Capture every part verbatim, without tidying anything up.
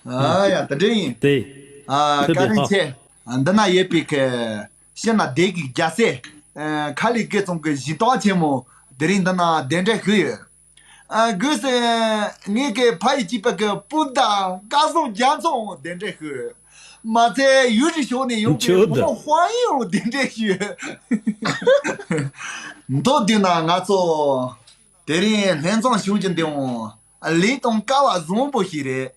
ཨ་ཡ་དེ་འདྲ་ཡིན། དེ། ཨ་ཐུབ་བཀའ་དྲིན་པའི་ཆེ། ཨ་འདི་ན་ཡོད་པའི་གི་ཤི་ན་བདེ་གི་རྒྱལ་སྲས། ཨ་ཁ་ལི་སྐད་ཚོང་གི་གཞི་རྟགས་ཆེན་མོ་དེ་རིང་འདི་ན་གདན་འདྲེན་ཞུས་ཡོད། ཨ་གུས་སེ་ངེད་ཀྱི་ཕ་ཡི་གཅིག་པ་གི་སྤུན་ཟླ་སྐལ་བཟང་རྒྱ་མཚོ་གདན་འདྲེན་ཞུས། མ་ཚད་ཡུལ་གྱི་ཕྱོགས་ནས་ཡོང་པའི་ཁྱོད་ད། བུ་མོ་དཔང་ཡིག་གདན་འདྲེན་ཞུས། མདོར་བསྡུས་ན་ང་ཚོ་དེ་རིང་ལྷན་འཛོམས་བྱུང་རྒྱུ་འདི་འོང་ལས་དང་སྐལ་བ་བཟང་པོ་ཞིག་རེད།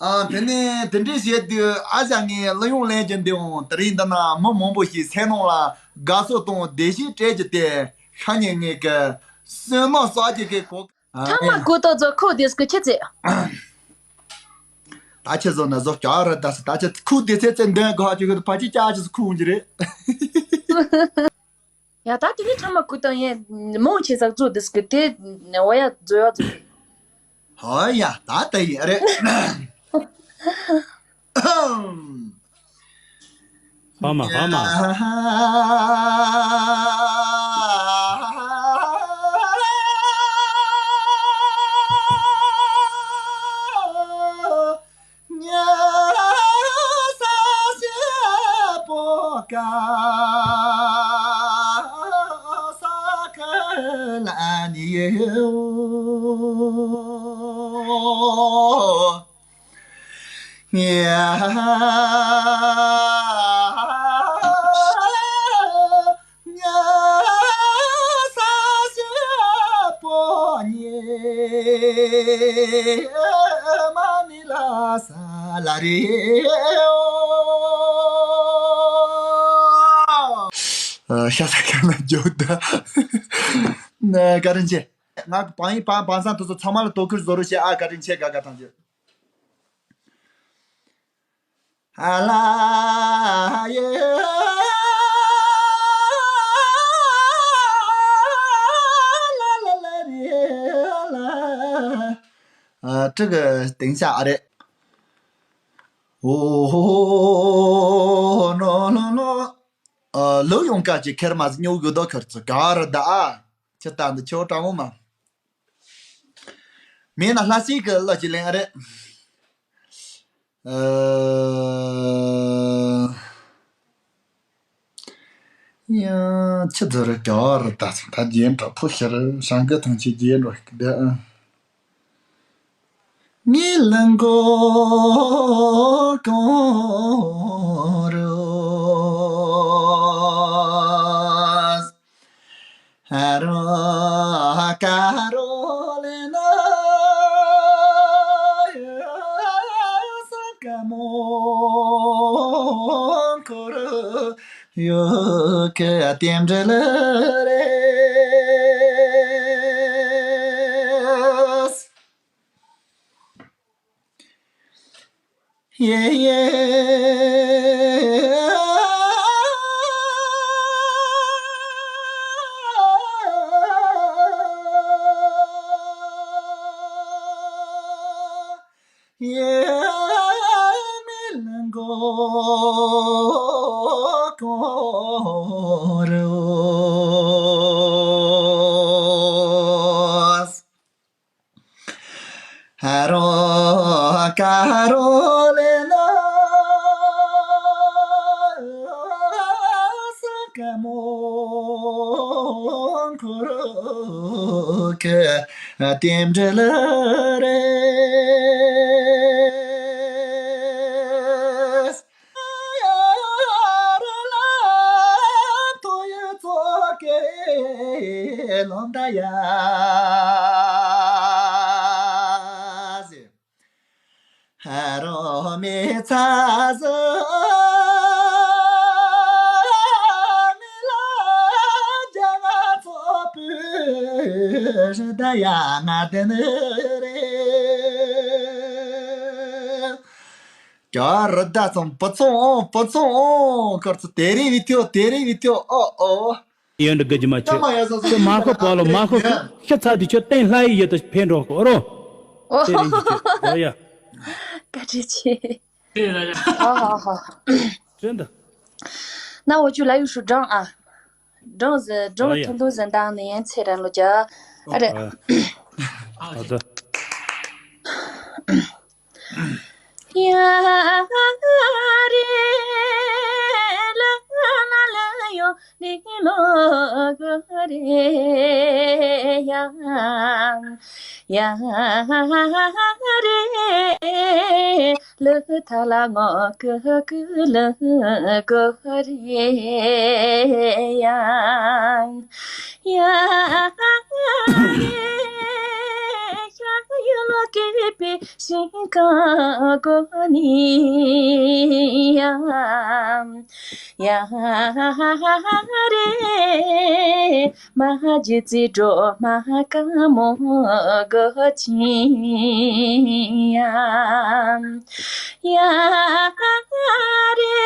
ཨ་དེ་ནས་དེ་འདྲའི་བྱས་དུས་ཨ་ཞང་ངས་གླུ་དབྱངས་ལེན་རྒྱུ་འདི་འོང་དེ་རིང་འདི་ན་མི་མང་པོ་ཞིག་སེམས་ནང་ལ་དགའ་ཚོར་དང་བདེ་སྐྱིད་སྤྲད་རྒྱུ་དེ་ཤ་ཉེ་ངེད་ཀྱི་བསོད་ནམས་གསོག་རྒྱུ་གི་གོ། ཨ་ཁྲམ་མ་ཀུ་ཏོ་ཛོ་ཁོ་དེས་ཀུ་ཆི་ཙེ། ད་ཆི་ཟོ་ན་ཟོ་ཀྱ་ར་ད་སི་ད་ཆི་ཁུ་དེ་ཚེ་ཚེ་འདོན་གོ་ཧ་ཅུ་གི་ཕ་ཅི་ཀྱ་ཅི་སི་ཁུ་འཇི་རེད། ཡ་ད་དེ་ནི་ཁྲམ་མ་ཀུ་ཏོ་ཡེ་མོ་ཆེ་ཟག་ཛོ་དེས་ཀུ་དེ་ནེ་ཝ་ཡ་ཛོ་ཡ་ཛོ། ཧོ་ཡ་ད་ད་ཡི་རེད། ཧ་མ་ཧ་མ། ཤ་ཚ་ཁ་ན་འཇོག་ད། བཀའ་དྲིན་ཆེ། ང་བང་ཡིག་བང་བང་སང་དུ་ཚོ་ཚང་མ་ལ་དོ་ཁུར་བཟོ་རོགས་བྱེད་ཨ། བཀའ་དྲིན་ཆེ། དགའ་དགའ་ཐང་ཆེ། ཨ་ལ་ཡེ། ཨ་ཀྲི་གི་དེང་ཆ་ཨ་རེད། ཨོ་ཧོ་ནོ་ནོ་ནོ། ཨ་ལོ་ཡོང་ཀ་ཅི་ཁེར་མ་ཟི་ཉོ་གི་དོ་ཁར་ཚུ་ག་ར་ད་ཨ། ཁྱི་ད་འདི་ཁྱོ་གྲང་མོ་མ། མེད་ན་ལྷ་སྲས་ཀྱི་བློ་ཅི་ལེན་ཨ་རེད། ཨ། ཡང་ཆི་ཟེར་ག་རེ་ད་ཚང་ད་རྒྱན་དྲག་པོ་ཤར་ཧྲང་གི་ཐང་ཆེ་རྒྱན་འགྲོ་ཤིག་ད། ངའི་ལ་མགོ་གང་རུ། ཧ་རོ་ཀ་རོ་ལེ་ན་ས་ཀ་མོ་ཁོ་རུ་ཡོ་ཀ་ཏེམ་དྲ་ལ་རེ། ཡེ་ཡེ། ཡེ་མི་ལ་མགོ་ཀོ་རུ། ཧ་རོ་ཀ་རོ་ལེ་ན་ས་ཀ་མོ་ཁོ་རུ་ཀ་ཏེམ་དྲ་ལ་རེ། ཀྱ་རི་ད་ཚང་བུ་ཚང་ཨོ་བུ་ཚང་ཨོ་ཁར་ཚུ་དེ་རིང་བི་ཐིའོ་དེ་རིང་བི་ཐིའོ་ཨོ་ཨོ། ཡོན་ཏུ་དགའ་ཇི་མ་ཆེ། ཁྱོད་མ་ཁོ་པ་ལོ་མ་ཁོ་ཤ་ཚ་དི་ཁྱོད་བསྟན་ལྷ་ཡི་ཡོད་དུ་ཕན་འགྲོ་ཁོ་རོ། ཨོ་ཧོ་ཧོ་ཧོ། ཨོ་ཡ། བཀའ་དྲིན་ཆེ། ཨོ་ཧོ་ཧོ། ཅན་ད། ན་འོ་ཅུ་ལ་ཡུ་ཤུ་སྦྲང་ཨ། སྦྲང་ཟེ་སྦྲང་ཨོ་ཡ། ཐུང་ཐུང་ཟེ་འདང་ནི་ཡན་ཚེ་ར་ལོ་ཅ། ཨ་རེ། ཨོ་ད། ཡ་རེ་ལ་ལ་ལ་ཡོ་རེ་ལོ་གོ་རེ་ཡང་། ཡ་རེ་ལ་ཐ་ལ་ངོ་གོ་གོ་ལ་གོ་རེ་ཡང་། ཡ་ཡ་ཡ་ལ་སྐྱེས་པའི་ཞིང་ཁམས་གོ་ནི་ཡ། ཡ་རེ་མ་ཇི་ཙི་འགྲོ་མ་ཀ་མོ་གོ་ཅི་ཡ། ཡ་རེ་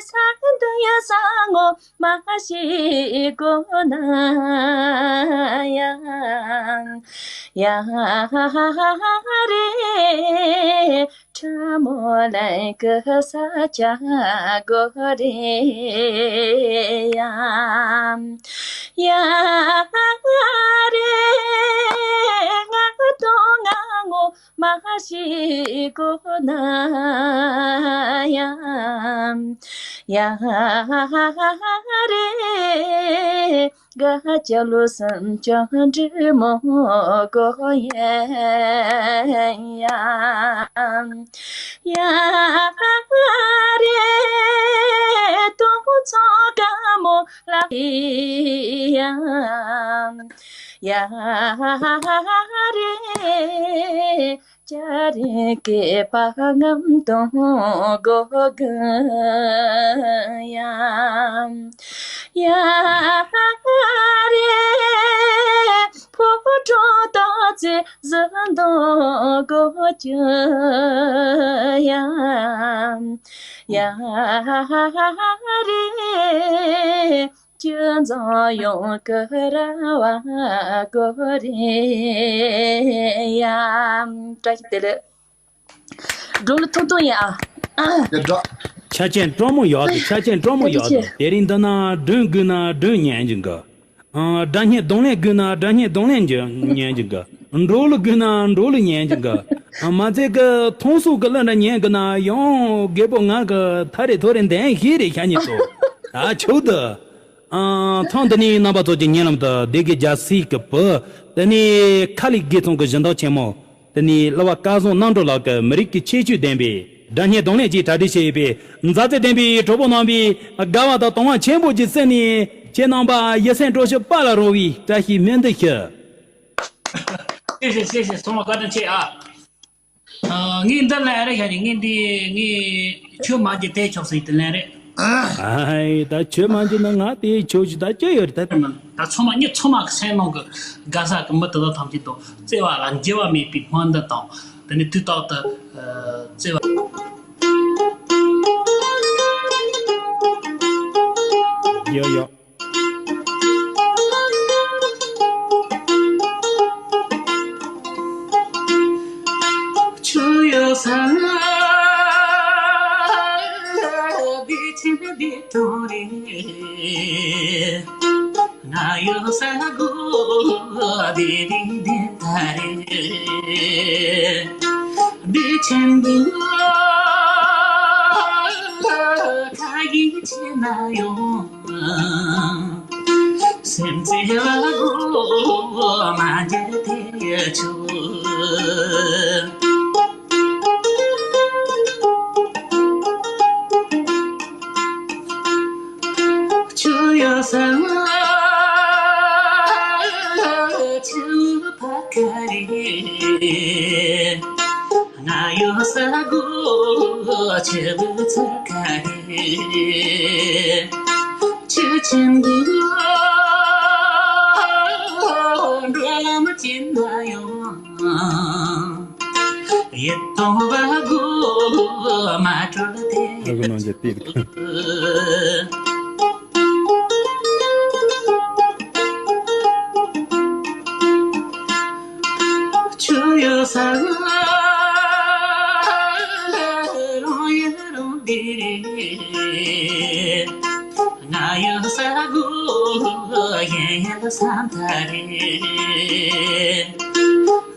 ས་འདི་ཡ་ས་ངོ་མ་ཤི་གོ་ན་ཡང་། ཡ་རེ་ཁྲ་མོ་ལའི་ཀི་ས་ཆ་གོ་རེ་ཡང་། ཡ་རེ་ང་དོ་ང་ངོ་མ་ཤི་གོ་ན་ཡང་། ཡ་རེ་ག་ཅ་ལོ་སམ་ཅང་འདྲི་མོ་གོ་ཡེ་ཡ། ཡ་རེ་དོ་ཚོ་ག་མོ་ལ་ཡ། ཡ་རེ་ཅ་རེ་ཀེ་པ་ངམ་དོང་གོ་ག་ཡ། ཡ་རེ་ཕོ་གྲོ་ཏོ་ཙེ་ཟ་དོ་གོ་ཅ་ཡ། ཡ་རེ་ཅི་ཚང་ཡོང་གི་ར་བ་གོ་རེ་ཡ། བཀྲ་ཤིས་བདེ་ལེགས། འགྲོ་ལ་ཐུང་ཐུང་ཡིན་ཨ། ཡ་འགྲོ། ཆ་ཆེན་སྤྲོ་མོ་ཡག་འདུག་ཆ་ཆེན་སྤྲོ་མོ་ཡག་འདུག་དེ་རིང་འདི་ན་སྒྲོན་དགོས་ན་སྒྲོན་ཉན་གྱི་འགའ། སྒྲ་སྙན་རྡུང་ལེན་དགོས་ན་སྒྲ་སྙན་རྡུང་ལེན་གྱི་ཉན་གྱི་འགའ། འགྲོ་ལ་དགོས་ན་འགྲོ་ལ་ཉན་གྱི་འགའ། མ་ཚད་ཀྱི་ཐོང་སུ་གི་གླུ་འདྲ་ཉན་གི་ན་ཡང་རྒད་པོ་ང་གི་ཐ་རེ་ཐོ་རེ་འདན་ཤེས་རེ་ཤ་ཉི་ཚོ། ད་ཆོག་ཏུ། ཨ། ཐེངས་འདི་ནས་རྣམ་པ་ཚོ་གི་ཉེ་ལམ་དུ་སྡེ་དགེ་རྒྱལ་སྲས་ཀྱི་བུ། དེ་ནས་ཁ་ལི་དགེ་ཚང་གི་སྦྱིན་བདག་ཆེན་མོ། དེ་ནས་གླུ་བ་སྐལ་བཟང་རྣམ་གྲོལ་ལགས་ཀྱིས་མི་རིགས་ཀྱི་ཁྱད་ཆོས་ལྡན་པའི་སྒྲ་སྙན་རྡུང་ལེན་ཅིག་གྲ་སྒྲིག་བྱས་ཡོད་པས། མཛའ་བརྩེ་ལྡན་པའི་གྲོགས་པོ་རྣམ་པས་དགའ་བ་དང་དུང་བ་ཆེན་པོ་ཅིག་བསྩལ་ནས་ཁྱེད་རྣམ་པ་ཡིད་སེམས་སྤྲོ་ཞིང་དཔའ་ལ་རོལ་བའི་བཀྲ་ཤིས་སྨོན་འདུན་ཞུ། ཤེས་ཤེས་ཤེས་ཤེས་ཚང་མ་བཀའ་དྲིན་ཆེ་ཨ། ཨ། ངས་འདི་ལན་རེ་བཞག་ནས་ངས་འདི་ངས་ཆོས་མ་བགྱིས་དེ་ཆོག་ཟེར་དེ་ལན་རེད། ཨ་ཧའི་ད་ཆོས་མ་བགྱིས་ན་ང་དེ་ཆོག་ཞིག་ད་ཅི་ཡོད་རེད་ད། ད་ཚང་མ་མྱི་ཚང་མ་གི་སེམས་ནང་གི་དགའ་ས་གི་མི་དེ་དག་ཐམས་ཅད་དང་བརྩེ་བ་ལ་འགྱུར་བ་མེད་པའི་སྨོན་འདུན་དང་དེ་ནས་དུས་རྟག་ཏུ་ཨ་བརྩེ་བ། ཡོ་ཡོ། ཆུ་ཡོད་ས་ལ་བདེ་ཆེན་བདེ་དྲོ་རེད། ང་ཡོད་ས་གོ་བདེ་རིང་བདེ་ཐ་རེད། བདེ་ཆེན་བདེ་ལ་ཁ་ཡིག་ཆེ་ན་ཡོང་། སེམས་ཚེ་བ་གོ་མ་འཇལ་ཐེ་ཆུ། ཆུ་ཡོད་ས་ལ་ཆུ་ཕ་ཁ་རེད། ང་ཡོད་ས་གོ་ཆུ་བུ་ཚ་ཁ་རེད། ཆུ་ཆེན་པོ་འགྲོ་ལམ་ཅན་ན་ཡོང་། ཡིད་དུ་བ་གོ་མ་གྲོལ་ཏེ། ཨ་གི་ནང་གི་ཏིག་ཆུ་ཡོད་ས་ལ་རང་ཡུལ་རང་བདེ་རེད། ང་ཡོད་ས་གོ་གཞན་ཡུལ་ས་མཐའ་རེད།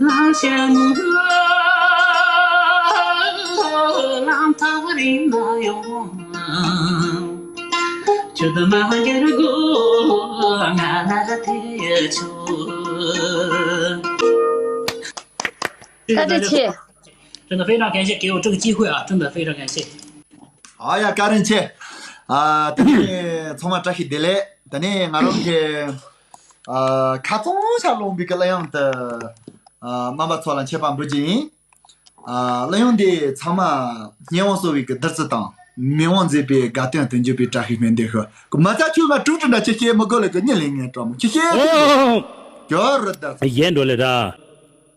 ལང་ཤ་ནུ་ ཡོང་། ཁྱོད་མ་འགྱུར་དགོས་ང་ལ་ཐེ་ཆོ། 感谢。真的非常感谢给我这个机会啊，真的非常感谢。 ཨ་ཡ། བཀའ་དྲིན་ཆེ། ཨ། དེ་ནས་ཚང་མ་བཀྲ་ཤིས་བདེ་ལེགས། དེ་ནས་ང་རང་གི་ཨ་ཁ་ཚང་ཤ་ལོང་བའི་གི་གླུ་དབྱངས་དེ་ཨ་རྣམ་པ་ཚོ་ལ་མཆོད་པ་འབུལ་རྒྱུ་ཡིན། ཨ། གླུ་དབྱངས་འདི་ཚང་མ་སྙན་དབང་གསོ་བའི་གི་བདུད་རྩི་དང་། མི་དབང་མཛེས་པའི་དགའ་སྟོན་དུ་འགྱུར་བའི་བཀྲ་ཤིས་སྨོན་འདུན་ཞུ། གི་མ་རྩ་ཁྱོད་ང་དཀྲུག་དཀྲུག་འདྲ་ཅི་བྱེད་མི་དགོས་ལེ། གི་གཉིད་ལེན་ངན་སྤྲང་མོ་ཅི་བྱེད། ཨོ། གྱོ་རུ་ད། གཞན་འགྲོ་ལེ་ར།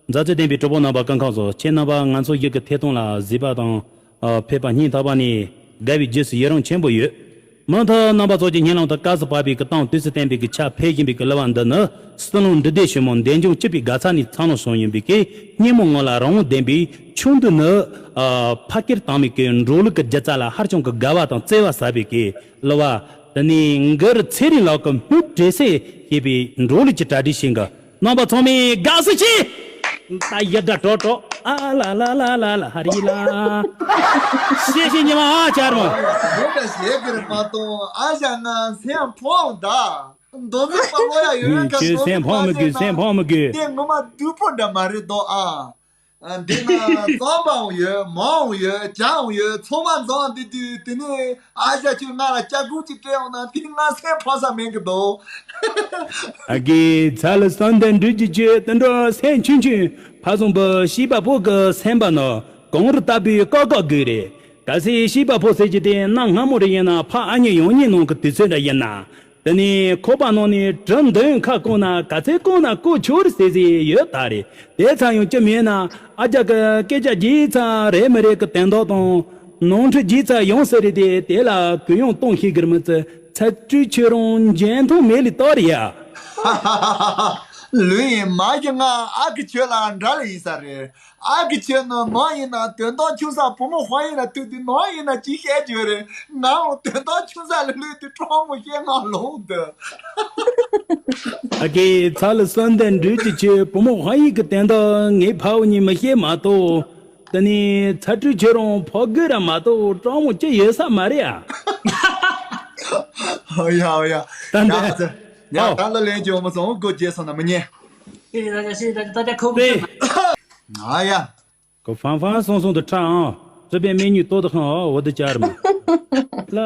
མཛའ་བརྩེ་ལྡན་པའི་གྲོགས་པོ་རྣམ་པ་སྐུ་ཁམས་བཟང་། ཁྱེད་རྣམ་པ་ང་ཚོ་ཡུལ་གྱི་ཐད་གཏོང་ལ་གཟིགས་པ་དང་། ཨ། ཕེབས་པ་སྙིང་ཐག་པ་ནས་དགའ་བའི་རྗེས་སུ་ཡི་རང་ཆེན་པོ་ཡོད། མུ་མཐུད་རྣམ་པ་ཚོ་གྱི་སྙིང་ལམ་དུ་དཀར་གསལ་འབར་བའི་གི་གཏམ་བདུད་རྩི་ལྡན་པའི་གི་ཆ་ཕེབས་བཞིན་པའི་གི་གླུ་བ་འདི་ནི། སྲིད་བློན་འབྲི་ལྡེ་ཆེན་མོ་འདས་འབྱུང་སྐྱིད་པའི་དགའ་ཚལ་ནས་འཚར་ལོངས་བྱུང་ཡིན་པའི་གི་སྙན་མོ་ངག་ལ་རང་དབང་ལྡན་པའི་ཆུང་དུས་ནི། ཨ། ཕ་སྐད་དྭངས་མའི་གི་འབྲོག་གླུ་གི་སྒྱུ་རྩལ་ལ་ཧ་ཅང་གི་དགའ་བ་དང་བརྩེ་བ་ཟབ་པའི་གི་གླུ་བ། དེ་ནས་གུ་རུ་ཚེ་རིང་ལགས་ཀྱི་སྨུག་འདྲེས་སེ་ཞེས་པའི་འབྲོག་གླུ་གྱི་གྲ་སྒྲིག་བྱེད་གི། རྣམ་པ་ཚང་མས་དགའ་བསུ་ཞུ། ད་ཡི་དྭགས་གྲོགས་གྲོགས། ཨ་ལ་ལ་ལ་ལ་ལ་ཧ་རི་ལ། ཤེས་ཤེས་ཉི་མ་ཨ་ཅར་མ། འདི་འདྲ་བྱེད་དགོས་རེད་མ་གཏོང་། ཨ་ཞང་ང་སེམས་ཕམ་ད། མདོ་འཛིན་པ་ལོ་ཡ་ཡོད་ཡ་ཁ་ཁྱོད་སེམས་ཕམ་མི་དགོས། སེམས་ཕམ་མི་དགོས། དེ་ངོ་མ་སྡུག་པོ་འདྲ་མ་རེད་དོ་ཨ། ཨ། འདི་ན་རྩམ་པའང་ཡོད། མར་ཡང་ཡོད། ཇ་ཡང་ཡོད། ཚང་མ་འཛོམས་བསྡད་དུས་དེ་ནས་ཨ་ཞང་ཁྱོད་ང་ལ་ལྕགས་སྒོར་གཅིག་སྤྲད་འོང་ན་དེ་ང་སེམས་ཕམ་ས་མེད་གི་འདུག་ཨ་ཀེ་ཚ་ལ་བསམ་གཏན་འགྲུལ་གྱི་ཆེད་དུ་འགྲོ་སེམས་ཆུང་ཆུང་ཕ་བཟང་པོ་ཤེས་པ་པོ་གི་སེམས་པ་ནི་གངས་རི་ལྟ་བུའི་དཀར་དཀར་དགོས་རེད། གལ་སྲིད་ཤེས་པ་པོ་ཟེར་གྱི་དེ་གནའ་སྔ་མོ་རེ་ཡིན་ན་ཕ་ཨ་མྱེས་ཡང་མྱེས་ནང་གི་དུས་ཚོད་འདྲ་ཡིན་ན། དེ་ནས་ཁོག་པ་ནང་ནས་གྲི་མདུང་ཁ་བསྐོང་ན་ག་ཚོད་བསྐོང་ན་བསྐོང་ཆོག་རེད་ཟེར་ཟེར་ཡོད་ད་རེད། དེ་ཙམ་ཡང་ཅི་མེད་ན་ཨ་ཅག་གི་སྐད་ཆ་རྒྱག་ས་རེད་མི་རེད་གི་དོན་དག་དང་། ནོར་འཁྲུལ་རྒྱག་ས་ཡོང་ས་རེད་དེ། དེ་ལ་གུ་ཡངས་གཏོང་ཤེས་གི་མི་ཚེ་ཚ་དྲོད་ཁྱོད་རང་འཇོན་ཐང་མེད་ལེ་ཏོ་རེད་ཡ། ལོས་ཡིན་མ་གཞི་ང་ཨ་ཁུ་ཁྱོད་ལ་འདྲ་ལེ་ཡིན་ས་རེད། ཨ་ཁུ་ཁྱོད་ནི་ནང་ཡིན་ན་དོན་དག་ཆུང་ས་བུ་མོ་དཔའ་ཡིག་ལ་ཐུག་དུས་ནང་ཡིན་ན་ཅི་བཤད་རྒྱུ་རེད། ངའང་དོན་དག་ཆུང་ས་ལ་ལུས་དུས་སྤྲང་མོ་བཤད་ང་ལོང་འདི། ཨ་ཀེ་ཚ་ལ་བསམ་གཏན་འགྲུལ་གྱི་ཆེད་བུ་མོ་དཔའ་ཡིག་གི་དོན་དག་ངའི་ཕ་བུ་གཉིས་མི་བཤད་མ་གཏོགས། དེ་ནས་ཚ་དྲོད་ཁྱོད་རང་ཕོ་རྒོད་ར་མ་གཏོགས་སྤྲང་མོ་ཅི་ཡོད་ས་མ་རེད་ཨ། ཨོ་ཡ་ཨོ་ཡ། ད་འདི། ཡ་ད་ལ་ལན་ཅི་འོ་མ་སོང་སྒོ་རྒྱས་སོང་ན་མི་ཉན། 谢谢大家，谢谢大家，大家口口相传。 ཨ་ཡ། ཁོ་ཧྥང་ཧྥང་སོང་སོང་དུ་ཁྲ་ཨང་། སྲིད་པའི་མི་ཉུང་ཏོ་དུ་ཁང་ཨ་བོ་དུ་ཅར་མ། ལ་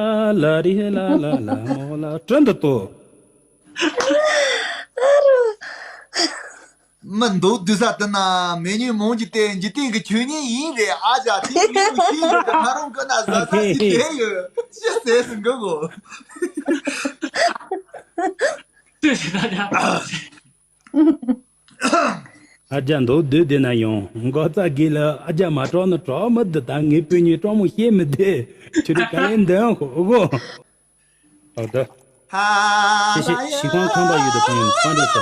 ལ་རི་ལ་ལ་ལ་མོ་ལ་ཀྲིན་དུ་ཏོ། མི་འདུག་དུས་ས་དུ་ན་མི་ཉུང་མོང་གི་སྟེ་འཇིག་རྟེན་གྱི་ཆོས་ཉིད་ཡིན་རེད། ཨ་ཅག་དེ་ཉིད་དུ་ཤེས་ཡོད་དུ་ང་རང་ཀུན་ན་ཟ་ཟ་ཞིག་བསྡད་ཡོད་ཅི་ཟེར་སུ་འགུག་གོ། 谢谢大家。 ཨ་ཅག་མདོ་སྡུད་དེ་ན་ཡང་མགོ་རྩ་དགེ་ལ་ཨ་ཅག་མ་གྲོགས་ན་གྲོགས་མི་འདི་ད་ངའི་སྤུན་ཉེ་གྲོགས་མོ་ཤེས་མི་བདེ། ཁྱོད་རིག་ག་ལེན་འདོན་ཧོ་གོ། ཨོ་ད། ཤི་ཤི་ཤི་ཁང་ཁང་པ་ཡོད་དུ་ཕང་ཡོད་ཕང་འདྲ་ས།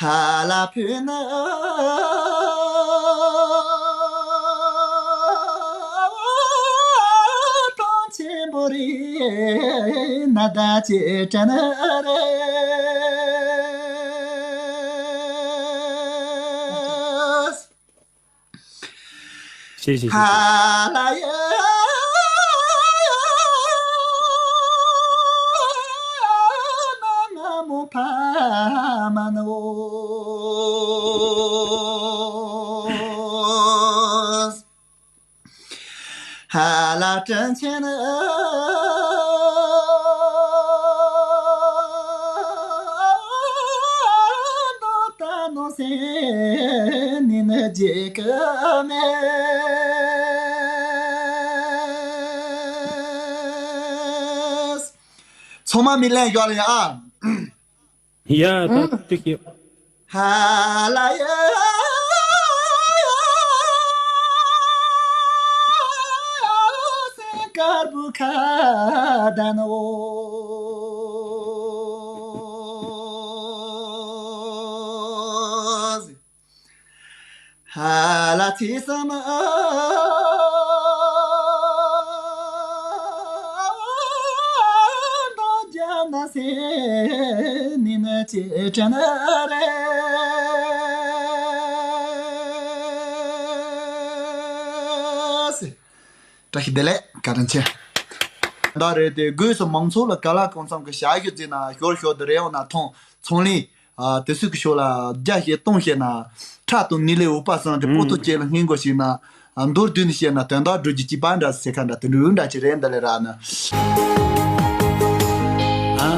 ཧ་ལ་ཕུ་ན། གྲོང་ཆེན་པོ་རི་ན་ད་ཅེ་ཏྲ་ན་རེ། 谢谢，谢谢。 ཧ་ལ་ཡ། ན་ང་མོ་ཕ་མ་ནོ། ཧ་ལ་དྲིན་ཆེན་ནི། ད་ནོ་སེ་ནི་ནི་རྗེ་ཀ་མེ། ཚང་མ་མི་ལན་ཞོག་ལེ་ཨ། ཡ་ད་ཏིག་གི། ཧ་ལ་ཡ། སེ་དཀར་བུ་ཁ་ད་ནོ། ཧ་ལ་ཚེ་ས་མ། ནི་ན་ཅེ་ཅ་ན་རེ། བཀྲ་ཤིས་བདེ་ལེགས། བཀའ་དྲིན་ཆེ། ད་རེད་དེ། སྒོས་སུ་མང་ཚོགས་ལ་ག་ལ་གང་འཚམ་གྱི་ཞབས་ཞུ་བྱས་ན། ཞོར་ཞོར་དུ་རེ་འོང་ན་ཐོང་ཚོང་ལས། ཨ། དེ་ཚོ་གི་ཕྱོགས་ལ་རྒྱ་བཤད་གཏོང་བཤད་ན། ཁྲག་དང་ནི་ལས་འོད་དཔག་བསམ་གྱི་པོ་ཏོ་ཅན་ལ་སྙན་གོ་ཞིག་ན། ཨ། མདོར་བསྡུས་ནས་བཤད་ན་དོན་དག་སྒྲུབ་རྒྱུ་གཅིག་པ་འདྲ་ཟེར་ཁ་འདྲ། དེ་འདྲ་འདྲ་ཅིག་རེད། འདི་ལས་རག་ན། ཨ།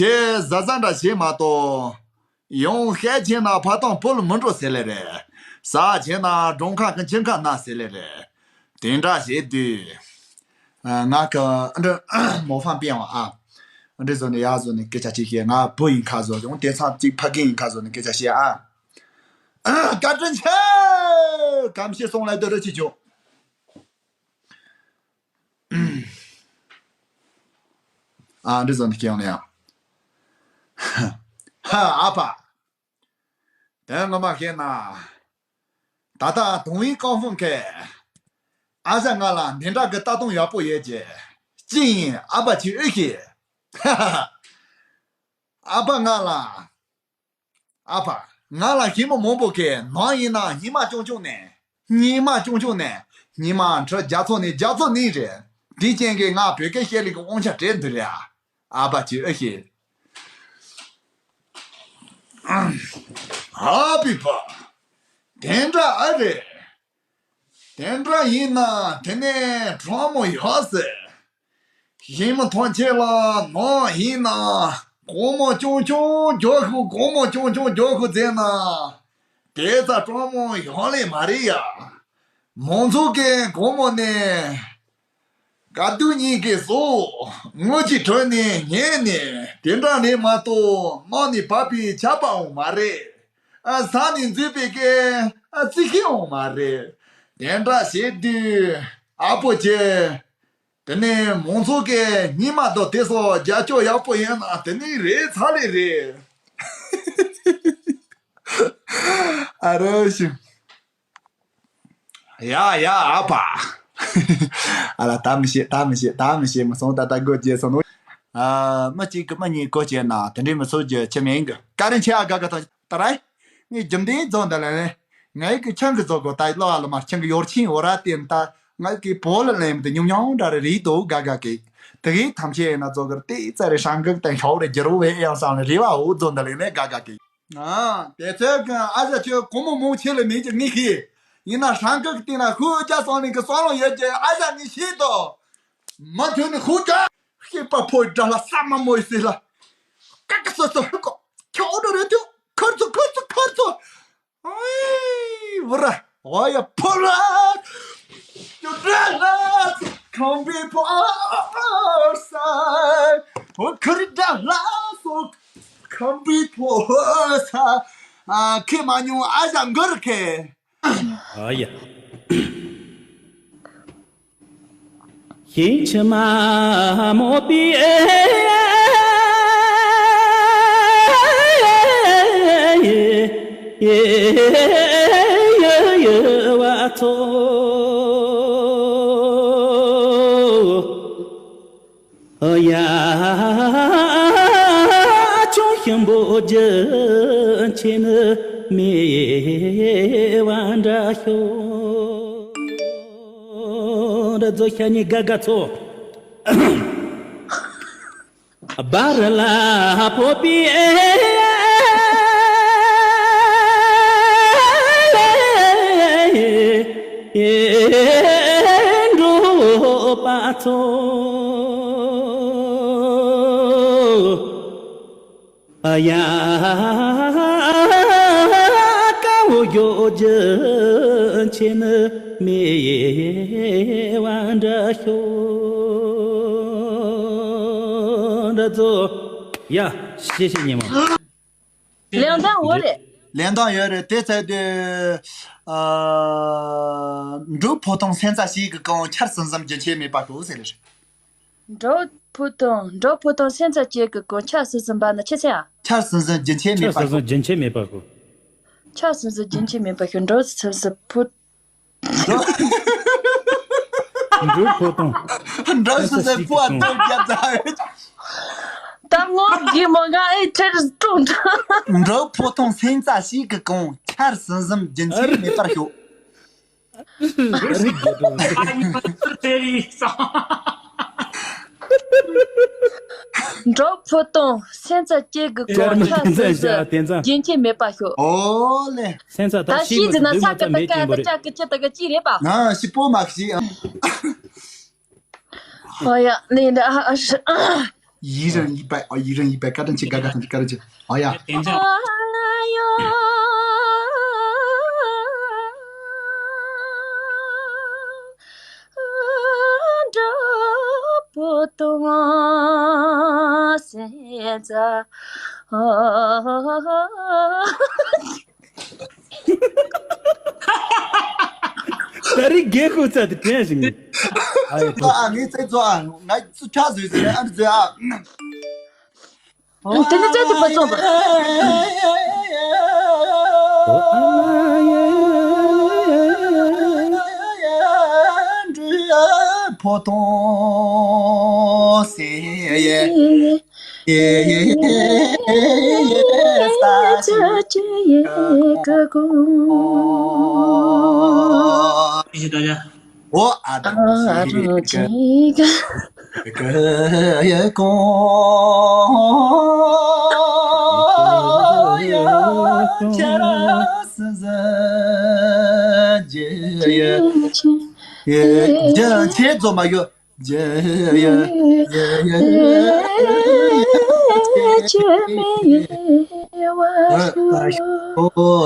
ཁྱེད་གཟབ་གཟབ་འདྲ་བྱེད་མ་གཏོགས། ཡང་ཤ་ཆེ་ན་ཕ་ཐང་བུ་ལ་མི་འགྲོ་ཟེར་ལེ་རེད། ཟ་ཆེ་ན་འབྲོང་ཁ་གི་མཆིན་ཁ་ན་ཟེར་ལེ་རེད། དེ་འདྲ་བྱེད་དུས། ཨ། ང་གི་ཨ་འདྲ་མོ་ཧྥང་པེན་ཝ་ཨ། ཨ་འདྲ་བཟོ་ནས་ཡག་བཟོ་ནས་སྐད་ཆ་བཤད་ཤེས། ང་བུ་ཡིན་ཁ་བཟོ། ཡང་དེང་སང་གཅིག་ཕ་རྒན་ཡིན་ཁ་བཟོ་ནས་སྐད་ཆ་བཤད་ཨ། བཀའ་དྲིན་ཆེ། གམ་ཤེས་སོང་ལ་སྡོད་རོགས་བྱེད་ཆོག་ཨ་འདྲ་བཟོ་ནས་སྐྱེ་ཡོང་ན་ཡང་། ཧ། ཨ་ཕ། དོན་ངོ་མ་བཤད་ན། ད་ལྟ་དུང་བའི་ཀང་ཧྥུང་ཁེ། ཨ་ཞང་ང་ལ་འདི་འདྲ་གི་ལྟ་སྟངས་ཡག་པོ་ཡོད་ཀྱི། གཅིག་ཡིན། ཨ་ཕ་ཁྱེད་ཨེ་ཤེས། ཧ་ཧ་ཧ། ཨ་ཕ་ང་ལ། ཨ་ཕ། ང་ལ་ཞི་མི་མང་པོ་གིས་ནང་ཡིན་ན་ཉི་མ་ཆུང་ཆུང་ནས། ཉི་མ་ཆུང་ཆུང་ནས། ཉི་མ་ཁྲི་བརྒྱ་ཚོ་ནས་བརྒྱ་ཚོ་ནས་རེད། དེ་རྐྱེན་གྱིས་ང་བོད་སྐད་བཤད་ལུགས་ཀྱི་དབང་ཆ་སྤྲད་འདུག་རེད་ཨ། ཨ་ཕ་ཁྱེད་ཨེ་ཤེས། ཨ་ཕའི་ཕ། དེ་འདྲ་ཨེ་རེད། དེ་འདྲ་ཡིན་ན་དེ་ནས་གྲོགས་མོ་ཡོད་ཟེར། ཞི་མི་ཐང་ཆེན་ལ་ནང་ཡིན་ན་སྒོར་མོ་ཆུང་ཆུང་རྒྱག་ཤོག་སྒོར་མོ་ཆུང་ཆུང་རྒྱག་ཤོག་ཟེར་ན། དེ་ཙམ་གྲོགས་མོ་ཡོང་ལེ་མ་རེད་ཡ། མང་ཚོགས་ཀྱི་སྒོར་མོ་ནས་དགའ་སྡུག་གཉིས་ཀྱི་སོ། དངུལ་གྱི་ཁྲོད་ནས་ཉལ་ནས་དེ་འདྲ་ནས་མ་གཏོགས་ནང་ནས་བབས་པའི་ཆར་པའང་མ་རེད། ཨ། ཟ་ནས་འཛུལ་བའི་གི་ཨ་རྩི་ཤིང་ཡང་མ་རེད། དེ་འདྲ་བྱེད་དུས་ཨ་ཕོ་ཆེ། དེ་ནས་མང་ཚོགས་ཀྱི་སྙིང་མ་དང་དེ་སོགས་རྒྱབ་སྐྱོར་ཡག་པོ་ཡོད་ན་དེ་ནས་རེད་ཚར་ལེ་རེད། ཨ་རོ་ཞུ། ཡ་ཡ་ཨ་ཕ། ཨ་ལ་ད་མི་ཤེས། ད་མི་ཤེས། ད་མི་ཤེས། མི་སོང་། ད་ལྟ་སྒོ་བརྒྱབ་སོང་ནོ། ཨ། མི་གཅིག་གིས་མི་གཉིས་སྒོ་བརྒྱབ་ན་དེ་འདྲའི་མི་ཚོགས་རྒྱུ་ཁྱིམ་ཡིན་གི། བཀའ་དྲིན་ཆེ་ཨ། དགའ་དགའ་ཐོང་། ད་རེད། ངས་རྒྱུ་མཚན་རྫོགས་འདི་ལ་ནི། ངའི་གི་ཆང་གི་རྫོགས་གོ། ད་ལོ་ཨ་ལོ་མ་ཆང་གི་ཡོར་ཆིན་འོ་ར་བསྟན། ད་ང་གི་བོ་ལ་ལེམ་དུ་ཉུང་ཉུང་འདྲ་རེ་རེད་དོ། དགའ་དགའ་གི། དེ་གི་ཐམས་ཅད་ཡིན་ན་རྫོགས་གི་ར་དེ་ཙ་རེ་ཧྲང་གི་དང་ཤོག་རེ་རྒྱུ་རུ་བས་ཨེ་ཡང་སང་ལ་རེ་བ་འོ་རྫོགས་འདི་ལ་ནི་དགའ་དགའ་གི། ཨ། དེ་ཚོད་ཀྱི་ཨ་ཞང་ཁྱོད་སྒོར་མོ་མང་ཆེ་ལ་མིན་གྱི་ངས་ཤེས། ཡིན་ན་ཧྲང་ཀི་གི་སྟེང་ན་ཧུ་ཨུ་ཅག་སོང་ལིང་གི་སོང་ལོ་ཡོད་ཀྱི་ཨ་ཞང་ངས་ཤེས་དོ། མ་ཐོན་ནི་ཧུ་ཀ། ཤེས་པ་ཕོ་ཡི་དགྲ་ལ་ས་མ་མོ་ཡི་སྲིད་ལ། ཀ་ཀ་སོ་སོ་ཧུ་ཀོ། ཁྱོད་འགྲོ་རེད་དུ་ཁར་ཚོ་ཁར་ཚོ་ཁར་ཚོ། ཨེ་བུ་ར། ཝ་ཡ་ཕོ་ར། ཡོ་ར་ལ་ཁམ་བི་ཕོ་ས། ཧོ་ཁུ་རི་དྲ་ལ་སོ། ཁམ་བི་ཕོ་ས། ཨ་ཁེ་མ་ཉུང་ཨ་ཞང་གུར་ཁེ། ཨ་ཡ། ཞིང་ཕྱི་མ་མོ་པི་ཨེ་ཡེ་ཡེ་ཡེ་བ་ཚོ། ཡ་ཆུང་ཞིམ་པོ་རྒྱུ་ཆེ་ནི་མེ་བ་འདྲ་ཤོ། འདྲ་ཛོ་ཤ་ཉི་ག་ག་ཚོ། སྦ་ར་ལ་ཕོ་པི་ཨེ་འགྲོ་པ་ཚོ། ཡ། དཀའ་བོ་རྒྱོབ་རྒྱུ་ཆེ་ནི་མེད་པ་འདྲ་ཤོག་འདྲ་ཚོ། ཡ། ཤེས་ཤེས་ཉི་མ། ལེན་སྟངས་འོ་རེད། ལེན་སྟངས་ཡོད་རེད། དེ་ཚད་དུས། ཨ། འབྲུག་ཕོ་ཐུང་སེམས་རྩ་ཞིག་གི་གང་ཆར་ཟིམ་ཟིམ་རྒྱུན་ཆད་མེད་པ་ཤོག་ཟེར་རེད། འབྲུག་ཕོ་ཐུང་། འབྲུག་ཕོ་ཐུང་སེམས་རྩ་གཅིག་གི་གང་ཆར་ཟིམ་ཟིམ་པ་ནི་ཆི་ཟེར་ཡ། ཆར་ཟིམ་ཟིམ་རྒྱུན་ཆད་མེད་པ་ཤོག་ཆར་ཟིམ་ཟིམ་རྒྱུན་ཆད་མེད་པ་ཤོག་ཆར་ཟིམ་ཟིམ་རྒྱུན་ཆད་མེད་པ་ཤོག་འབྲུག་ཟིམ་ཟིམ་ཕོ། འབྲུག་ཕོ་ཐུང་། འབྲུག་ཟིམ་ཟིམ་ཕོ་བ་ཐུང་རྒྱབ་ཚ། ད་ངོ་གི་མོ་ང་ཨེ་ཁྲེར་ཀྲུང་ཀྲང་། འབྲུག་ཕོ་ཐུང་སེམས་རྩ་ཞིག་གི་གང་ཆར་ཟིམ་ཟིམ་རྒྱུན་ཆད་མེད་པར་ཤོག་རིག་རྒྱུ་དང་། འབྲུག་ཕོ་ཐུང་སེམས་རྩ་གཅིག་གི་གང་ཆར་ཟིམ་ཟིམ་རྒྱུན་ཆད་མེད་པར་ཤོག་ཨོ་ལེ། སེམས་རྩ་ད་ཤིག་ཟིན་ན་ས་ཀ་ད་ཀ་ད་ཅག་གི་ཅི་ད་ག་ཅི་རེད་པ། ང་ཤི་པོ་མ་ཤི། ཨོ་ཡ་ནི་འདྲ་ཨ་ཨ་ཤི། ཡིད་རང་ཡིད་པ། ཨ། ཡིད་རང་ཡིད་པ་བཀའ་དྲིན་ཆེ། དགའ་དགའ་དང་བཀའ་དྲིན་ཆེ། ཨོ་ཡ། དེ་འདྲ། འབྲུག་ཕོ་ཐུང་སེམས་རྩ། ད་རེས་རྒྱལ་ཁོག་ཚ་དེ་དྲན་ཞིག་ནས། ཨ་ཡེ། ཨ། ངས་ཚེ་རྫོགས། ཨ། ང་ཚོ་ཆ་བཟོས་ཟེར་ཨ་འདི་བཟོས་ཨ། དེ་ནི་བཙན་དུ་མ་བཙོངས་པར། ཕོ་ཐུང་སེ། ཨོ་ཨ་ད་ཅི་ག་ཡ་གོ་ཡ་ཁྱེད་རང་སུ་ཟ་ཇེ་ཡ་ཡ་ཇེ་ཆེ་ཛོ་མ་ཡོ། ཇེ་ཡ་ཇེ་ཡ་ཇེ་མེ་ཡེ་བ་ཤོ།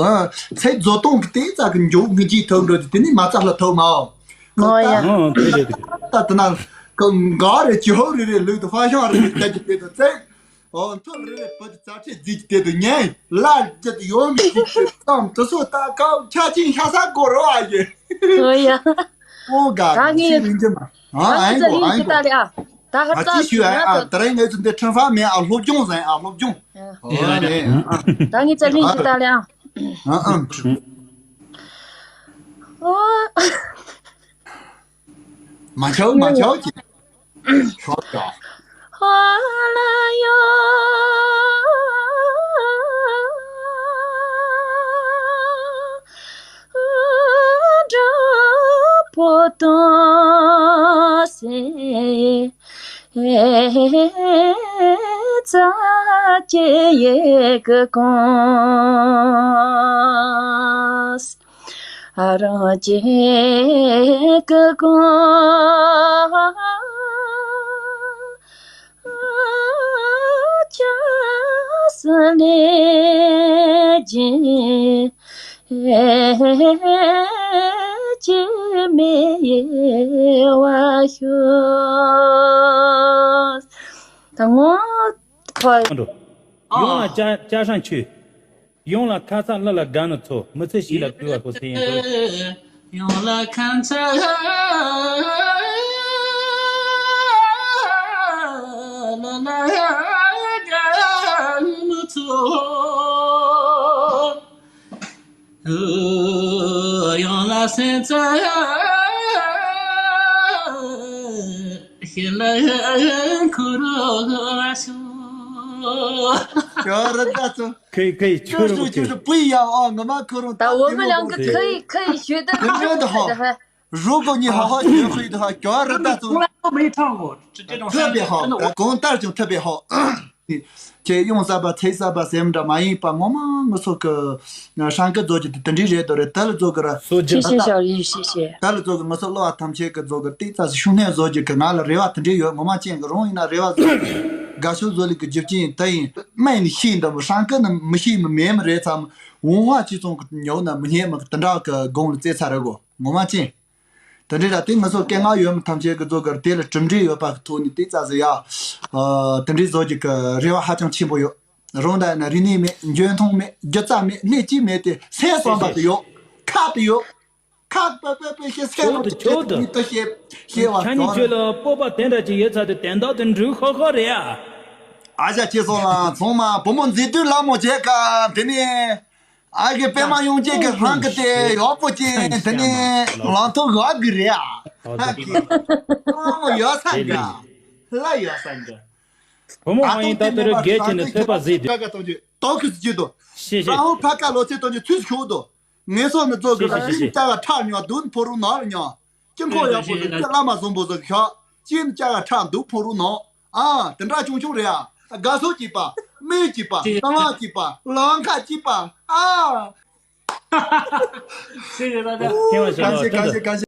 ཨ། ཚེ་རྫོགས་སྟོང་གི་དེ་ཙག་གི་མགྱོགས་ངེས་ཀྱིས་ཐོབ་འགྲོ་དེ་དེ་ནི་མ་ཙག་ལ་ཐོབ་མའོ། ཨོ་ཡ། ཨང་། དེ་རེད་དེ། ད་དེ་ན་ག་རེ་ཇོ་རེ་རེ་ལུག་དུ་ཧྥ་ཤང་རེ་རེ་བསྡད་ཀྱི་དེ་དུ་ཙེ། ཨོ་མཐོ་རེ་རེ་བུ་དུ་རྩ་ཁྲེ་རྫིས་ཀྱི་དེ་དུ་ཉན་ལ་རྒྱུ་དུ་ཡོང་མི་ཤེས་ཀྱི་ཙམ་དུ་སོ་ད་ཀའོ་ཆ་ཅིན་ཤ་ས་གོ་རོ་ཨ་ཡེ། ཨོ་ཡ། ཨོ་ག་ད་ངས་ཅི་ཡིན་གྱི་མ། ཨ། ད་ཨ་ཡིན་གོ་ཨ་ཡིན་གོ། ད་ལེ་ཨ། ད་ཧར་ཨ་ཙི་ཙག་ཞུ་ཨ། ཨ། ད་རེས་ངས་ཚུར་འདི་ཁྲིམས་ཧྥ་མེད་ཨ། སློབ་སྦྱོང་ཟེར་ཨ། སློབ་སྦྱོང་། ཨོ་ཨ་ནི། ད་ངས་ཙ་ལིང་ཞུ་ད་ལེ་ཨ། ཨ་ཨ། ཨོ། མ་ཆའོ་མ་ཆའོ་ཅི། ཤོག་ཡ། ཧ་ལ་ཡ། འབྲུག་ཕོ་ཐུང་སེམས་རྩ་གཅིག་གི་གོང་། ཨ་རང་གཅིག་གི་གོང་ཆ་ས་ལེ་ཇི་ཅི་མེ་ཡེ་བ་ཤོ། ད་ངོ་ཁོ། ཡོང་ལ་ཅ་ཅ་ཧྲང་ཆུ། ཡོང་ལ་ཁ་ཚ་ལ་ལ་དགའ་ནི་ཚོ། མི་ཚེ་ཞིག་ལ་བསྐུལ་བ་ཁོ་ཚེ་ཡན་དུ། ཡོང་ལ་ཁ་ཚ་ལ་ལ་དགའ་ནི་ཚོ། ཡང་ལ་སེམས་ཚ་ཤི་ལ་ཁུ་རུ་ཤུ། ཁྱོད་རི་ད་ཚོ། ཁེ་ཁེ་ཁྱོད་རི་ཁྱོད་ཁེ། པུ་ཡ་ཨ་ང་མ་ཁུ་རུ་ད་འོ་མི་ལང་གི་ཁེ་ཁེ་ཤོད་ད་ཁེ་ཤོད་ད་ཧ། རུ་གོ་ཉི་ཧ་ཧ་ཡོད་ཁུ་ཡི་ད་ཧ། ཁྱོད་རི་ད་ཚོ། ཐོད་པའི་ཧ། གང་ལྟར་ཀྱང་ཐོད་པའི་ཧ། ཁྱེད་ཡོང་ས་པ་ཚེ་ས་པ་སེམས་འདྲ་མ་ཡིན་པ་ངོ་མ་ངུ་ཚོ་གི་ཧྲང་ཀི་རྫོགས་ཀྱི་དེ་འདྲའི་རེད་དོ་རེད། ད་ལ་རྫོགས་གི་ར། སོ་ཅི། ཤེས་ཤེས་ཤོར་ཡིན་ཤེས་ཤེས། ད་ལ་རྫོགས་གི་ངུ་ཚོ་བློ་བ་ཐམས་ཅད་ཀྱི་རྫོགས་གི་ཏིག་ཙམ་ཞིག་ཤུགས་སྣོན་རྫོགས་ཀྱི་གི་ང་ལ་རེ་བ་དེ་འདྲའི་ཡོད། ངོ་མ་ཅན་གི་རང་ཡིན་ན་རེ་བ་རྫོགས། དགའ་ཤོས་བཟོ་ལས་ཀྱི་རྒྱུ་རྐྱེན་དེ་ཡིན། སྨན་ནི་ཤེས་འདྲ་པོ་ཧྲང་ཀི་ནི་མི་ཤེས་མི་མེད་མི་རེད་ཙམ། འོང་བ་ཅི་ཙམ་གི་ཉོ་ན་མི་ཉན་མི་དེ་འདྲ་གི་དགོང་ལ་རྩེ་ཚར་རེད་གོ། ངོ་མ་ཅན། དེ་འདྲའི་ར་དེ་ང་ཚོ་སྐད་ངག་ཡོད་མི་ཐམས་ཅད་ཀྱི་ཚོ་གར་དེ་ལ་གྲུབ་འབྲས་ཡོད་པ་གི་ཐོག་ནས་དེ་རྩ་ཟེར་ཡ། དེ་འདྲའི་བཟོ་རྒྱུ་གི་རེ་བ་ཧ་ཅང་ཆེན་པོ་ཡོད། རང་ད་ན་རིག་གནས་མེད། འཇོན་ཐང་མེད། སྒྱུ་རྩལ་མེད། སྣེ་གཅིག་མེད་དེ་སེམས་བསམ་པ་དེ་ཡོད། ཁ་དེ་ཡོད། ཁ་པེ་པེ་པེ་ཤེས་སེམས་ལ་ཆོག་ཏུ་ཆོག་ཏུ། མི་ལྟ་ཤེས་ཤེས་པ་ཁྱེད་གཉིས་ཚོ་ཆོས་ལ་སྤོབས་པ་དེ་འདྲ་ཅིག་ཡོད་ཚར་དུས་དན་རྟགས་དེ་འགྲུལ་ཁོ་ཁོ་རེད་ཨ། ཨ་ཞ་ཁྱེད་ཚོ་ལ་ཚང་མ་བུ་མོ་མཛེས་སྡུག་ལ་མོ་བྱེད་ཀ་དེ་ནས། ཨ་གི་པད་མ་ཡོང་ཅེས་ཀྱི་ཧང་གི་དེ་ཡག་པོ་ཅན་དེ་ནས་ལང་ཐོ་ག་གི་རེད་ཨ། ཧ་གི་ཨ་ཡོད་ས་འདྲ། ལ་ཡོད་ས་འདྲ། བུ་མོ་ཨ་ཡིན་ད་ལྟ་རུ་རྒས་ཀྱི་ནི་ཐོས་པ་ཟིག་དུ། ཕ་ཀ་གཏོང་རྒྱུ་ཏོག་ཁུ་ཟི་རྒྱུ་དོ། ཤེས་ཤེས། རང་ཕ་ཀ་ལོ་ཚེ་གཏོང་རྒྱུ་ཚུལ་ཤོག་དོ། ངེས་སོ་ནི་ཚོ་གི་ཤེས་ཤེས་ཤེས་ཤེས། ཅ་ག་ཁྲག་ཉོ་དུན་ཕོ་རུ་ནང་ལ་ཉོ། ཅི་འཁོར་ཡག་པོ་ཟིག་ཅི་བླ་མ་བཟང་པོ་ཟིག་ཤོག་ཅི་ནི་ཅ་ག་ཁྲག་འདུག་ཕོ་རུ་ནང་། ཨ་དེ་འདྲ་ཆུང་ཆུང་རེད་ཨ། དགའ་སོ་སྐྱིད་པ། སྨན་སྐྱིད་པ། གཙང་བ་སྐྱིད་པ། ལང་ཁ་སྐྱིད་པ། ཨ། ཤེས་ཤེས་ད་ད། ཐེངས་མ་ཤེས་ལ་ད་ད།